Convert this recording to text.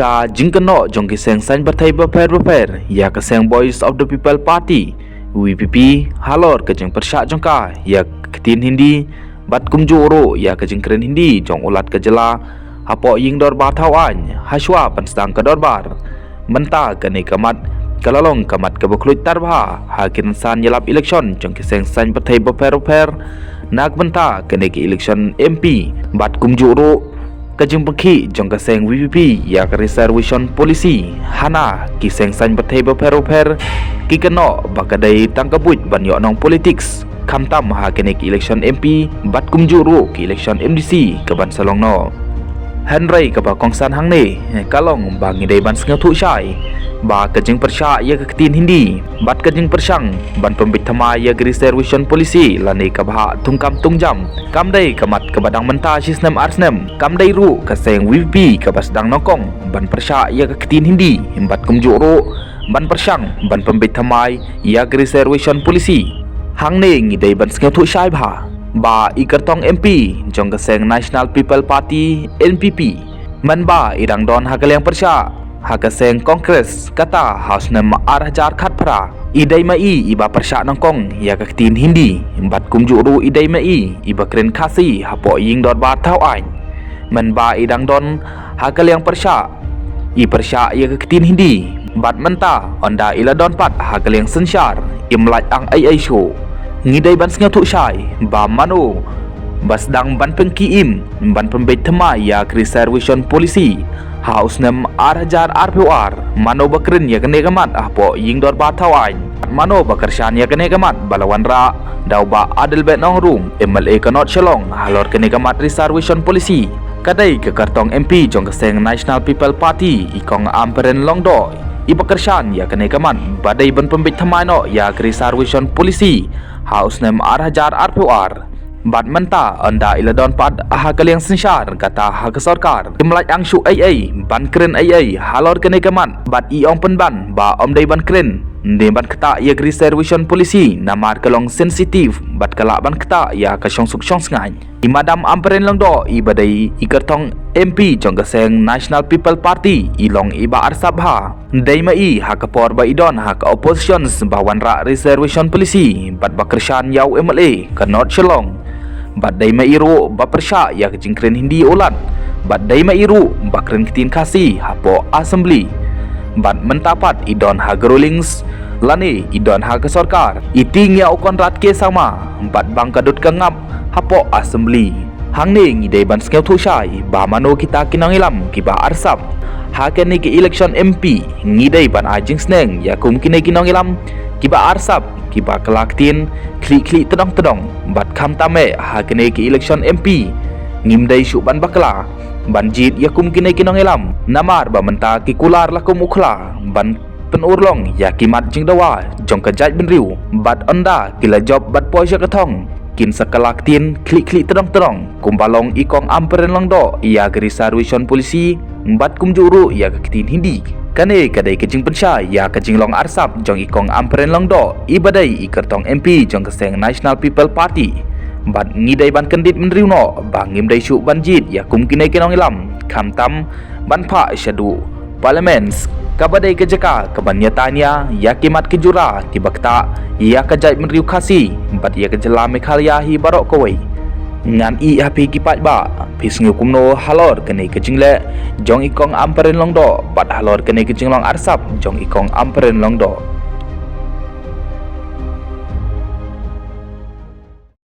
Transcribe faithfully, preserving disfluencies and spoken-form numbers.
Ka jingkynnoh jong ki seng saiñ pyrthei bapher bapher ïa ka seng Voice of the People Party, V P P, halor ka jingpyrshah jong ka ïa ka ktien Hindi bad kumjuh ruh ïa ka jingkren Hindi jong u Lat ka jylla hapoh ïing dorbar thaw aiñ hashwa ban sdang ka dorbar. Mynta kane ka mat ka la long ka mat kaba khluit tar bha ha ki rynsan ïalap election jong ki seng saiñ pyrthei bapher bapher na ka bynta kane ka election M P bad kumjuh ruh ka jingpynkhih jong ka seng V P P ïa ka reservation policy. Hana ki seng saiñ pyrthei bapher bapher ki kynnoh ba ka dei tang ka buit ban ïoh nong politics, khamtam ha kane ka election M P bad kumjuh ruh ka election M D C kaban sa long noh. Hynrei kaba kongsan hangne ka long ba ngi dei ban sngewthuh shai ba ka jingpyrshah ïa ka ktien Hindi bad ka jingpyrshang ban pynbeit thymmai ïa ka reservation policy lane ka bhah thungkam thungjam kam dei ka mat kaba dang mynta shi snem ar snem. Kam dei ruh ka seng V P P kaba sdang nyngkong ban pyrshah ïa ka ktien Hindi bad kumjuh ruh ban pyrshang ban pynbeit thymmai ïa ka reservation policy. Hangne ngi dei ban sngewthuh shai bha ba i kyrtong M P jong ka seng National People Party, N P P, mynba i dang don ha ka liang pyrshah ha ka seng Congress kata ha u snem ar hajar khatphra, i dei ma i iba pyrshah nyngkong ïa ka ktien Hindi bad kumjuh ruh i dei ma i iba kren Khasi hapoh ïing dorbar thaw aiñ. Mynba i dang don ha ka liang pyrshah, i pyrshah ïa ka ktien Hindi bad mynta ynda i la don pat ha ka liang synshar, im lait ang ei ei shuh. Ngi dei ban sngewthuh shai ba mano ba sdang ban pynkhih im ban pynbeit thymmai ïa ka reservation policy ha u snem ar hajar arphew ar, mano ba kren ïa kane ka mat hapoh ïing dorbar thaw aiñ, mano ba kyrshan ïa kane ka mat ba la wanrah da u Bah Adelbert Nongrum, M L A ka North Shillong, halor kane ka mat reservation policy. Ka dei ka kyrtong M P jong ka seng National People Party, i Kong Ampareen Lyngdoh, iba kyrshan ïa kane ka mat ba dei ban pynbeit thymmai noh ïa ka reservation policy ha u snem ar hajar arphew ar. Bad mynta ynda i la don pat ha ka liang synshar kata ha ka sorkar, im lait ang shuh ei ei ban kren ei ei halor kane ka mat bad i ong pynban ba ym dei ban kren ne ban ktah ïa ka reservation policy namar ka long sensitive bad ka lah ban ktah ïa ka shongsuk shongsngain. I Madam Ampareen Lyngdoh iba dei i kyrtong M P jong ka seng National People Party i long iba arsap bha. Dei ma i ha ka por ba i don ha ka opposition ba wanrah reservation policy bad ba kyrshan ïa u M L A ka North Shillong. Bad dei ma i ruh ba pyrshah ïa ka jingkren Hindi u Lat. Bad dei ma i ruh ba kren ktien Khasi hapoh assembly. Bad mynta pat i don ha ka rulings lane i don ha ka sorkar, i tieng ïa u Conrad K Sangma bad bang ka dud ka ngap hapoh assembly. Hangne ngi dei ban sngewthuh shai ba mano kita ki nongïalam kiba arsap ha kane ka election M P. Ngi dei ban ai jingsneng ïa kum kine ki nongïalam kiba arsap, kiba kylla ktien khlieh khlieh tdong tdong. Bad khamtam eh ha kane ka election M P, ngim dei shuh ban bakla ban jied ïa kum kine ki nongïalam namar ba mynta ki kular la kum u khla ban pynurlong ïa ki mat jingdawa jong ka jaitbynriew. Bad ynda ki la jop bad poi sha ka thong, kin sa kylla ktien khlieh khlieh tdong tdong kumba long i Kong Ampareen Lyngdoh ïa ka reservation policy bad kumjuh ruh ïa ka ktien Hindi. Kane ka dei ka jingpynshai ïa ka jinglong arsap jong i Kong Ampareen Lyngdoh iba dei i kyrtong M P jong ka seng National People Party. Bad ngi dei ban kyndit bynriew noh ba ngim dei shuh ban jied ïa kum kine ki nongïalam, khamtam ban phah shaduh Parliament, kaba dei ka jaka kaban ïataiñ ïa ki mat ki jura kiba ktah ïa ka jaitbynriew Khasi bad ïa ka jylla Meghalaya hi baroh kawei. Ngan ïeh ha phi ki paidbah, phi sngew kumno halor kane ka jingleh jong i Kong Ampareen Lyngdoh bad halor kane ka jinglong arsap jong i Kong Ampareen Lyngdoh?